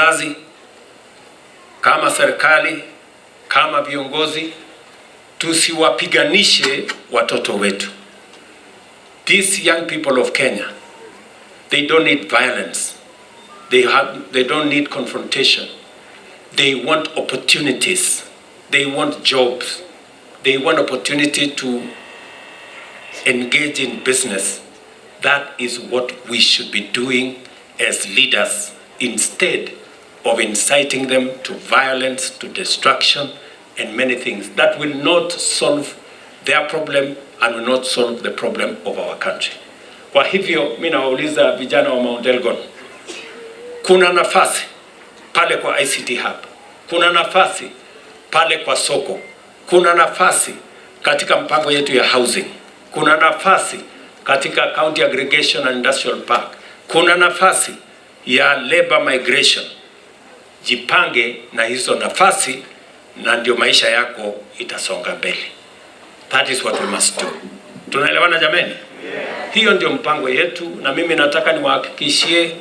Wazazi, kama serikali, kama viongozi, tusiwapiganishe watoto wetu. These young people of Kenya, they don't need violence. They don't need confrontation. They want opportunities. They want jobs. They want opportunity to engage in business. That is what we should be doing as leaders instead of inciting them to violence, to destruction, and many things that will not solve their problem and will not solve the problem of our country. Kwa hivyo mi nawauliza vijana wa Mount Elgon, kuna nafasi pale kwa ICT Hub, kuna nafasi pale kwa soko, kuna nafasi katika mpango yetu ya housing, kuna nafasi katika County Aggregation and Industrial Park, kuna nafasi ya labor migration. Jipange na hizo nafasi, na ndio maisha yako itasonga mbele. That is what we must do. Tunaelewana jameni? Hiyo ndio mpango yetu, na mimi nataka niwahakikishie